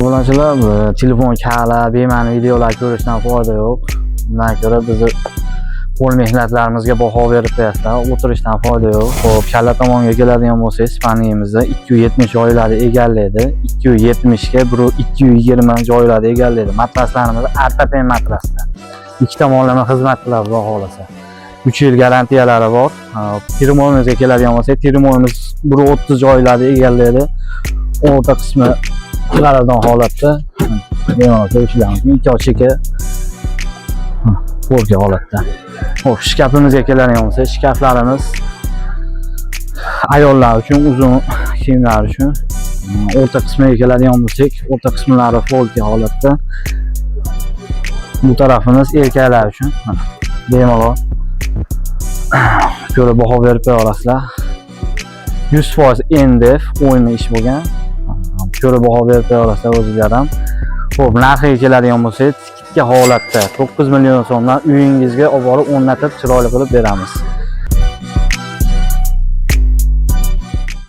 Obunachilar, telefon kala, bema'ni videolar ko'rishdan foyda yo'q. Undan ko'ra bizni qo'l mehnatlarimizga baho berib qo'yasizlar, o'tirishdan foyda yo'q. Xo'p, kalla tomonga keladigan bo'lsak, спальник imizda 270 joylarni egallaydi. 270 ga 220 joylarni egallaydi. Matraslarimiz ortopen matraslar. Ikki tomonlama xizmat qiladi, xudo xohlasa. 3 yil garantiyalari bor. Trimoyimizga keladigan bo'lsak, trimoyimiz 130 joylarni egallaydi. O'rta qismi g'aladon holatda. Bemalol ko'rishingiz mumkin. Ikki cheka polka holatda. Xo'p, shkafimizga keladigan bo'lsak, shkaflarimiz ayollar uchun, uzun kiyimlar uchun. O'rta qismiga keladigan bo'lsak, o'rta qismlari polka holatda. Bu tarafimiz erkaklar uchun. Mana, bemalol ko'rib baho berib qo'ya olasizlar. 100% MDF o'yma ish bo'lgan. Ko'rib baho berib qo'ya olasizlar o'zingizlar ham. Xo'p, narxiga keladigan bo'lsak, скидка holatda 9 million so'mdan uyingizga olib borib o'rnatib, chiroyli qilib beramiz.